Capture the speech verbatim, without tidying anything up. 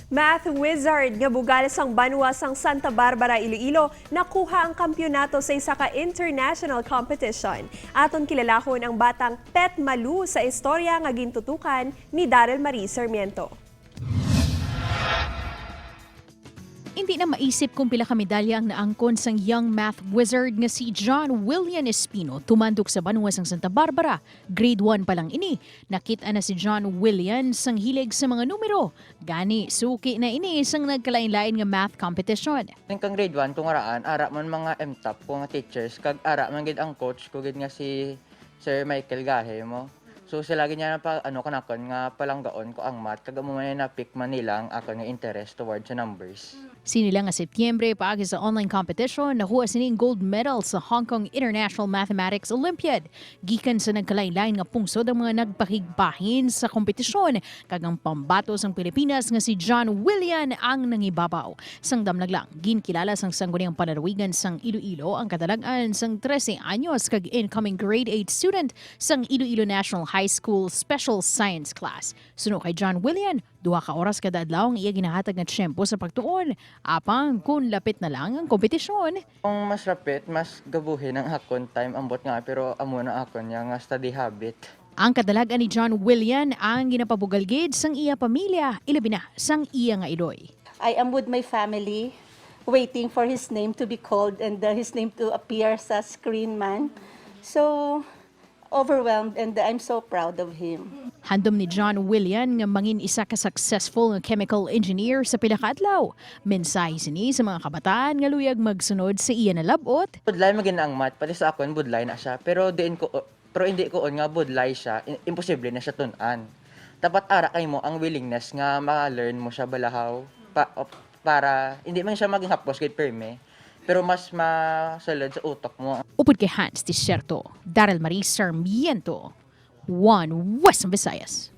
Math wizard nga bugal sang banwa sang Santa Barbara, Iloilo, nakuha ang kampiyonato sa isa ka international competition. Aton kilalahon ang batang Pet Malu sa istorya nga gintutukan ni Daryl Marie Sarmiento. Hindi na maisip kung pila ka medalya ang naangkon sang young math wizard nga si John Willian Espino, tumandok sa banwa sang Santa Barbara. Grade one pa lang ini, nakit-an na si John Willian sang hilig sa mga numero. Gani, suki na ini sang nagkalain-lain nga math competition. Ning kang grade one, kung araan, ara man mga M top ko nga teachers, kag ara man gid ang coach ko gid nga si Sir Michael Gahe mo. So, sila gid niya pa, ano, kanakon nga palanggaon ko ang math, kag amo man na-pick man nila ang akon nga interest toward sa numbers. Sini lang nga Setyembre, paagi sa online competition, nakuha sini ang gold medal sa Hong Kong International Mathematics Olympiad. Gikan sa nagkalain-lain nga pungsod ang mga nagpakigbahin sa kompetisyon, kag ang pambato sang Pilipinas nga si John Willian ang nangibabaw. Sang damlag lang, ginkilala sang Sangguniang Panlalawigan sang Iloilo ang kadalag-an sang trese anyos kag incoming grade eight student sang Iloilo National High School Special Science Class. Suno kay John Willian, duha ka oras kada adlaw ang iya ginahatag nga tiyempo sa pagtuon, apang kon lapit na lang ang kompetisyon. Kung mas lapit, mas gabuhin ang akon time ambot nga, pero amo na akon niya nga study habit. Ang kadalag-an ni John Willian ang ginapabugal gid sang iya pamilya, ilabi na sang iya nga iloy. I am with my family, waiting for his name to be called and, uh, his name to appear sa screen man. So, overwhelmed, and I'm so proud of him. Handom ni John Willian nga mangin isa ka successful nga chemical engineer sa pila ka adlaw. Mensahe sini sa mga kabataan nga luyag magsunod sa iya nalab-ot. Budlay man gid ang math, pati sa akon budlay na siya. Pero diin ko, pero hindi ko on nga budlay siya, i-, imposible na siya tun-an. Dapat ara kay mo ang willingness nga ma-learn mo siya balahaw pa, para hindi man siya maging hapos gid pirmi, pero mas masulod sa utok mo. Upod kay Hans Diserto, Daryl Marie Sarmiento, One West Visayas.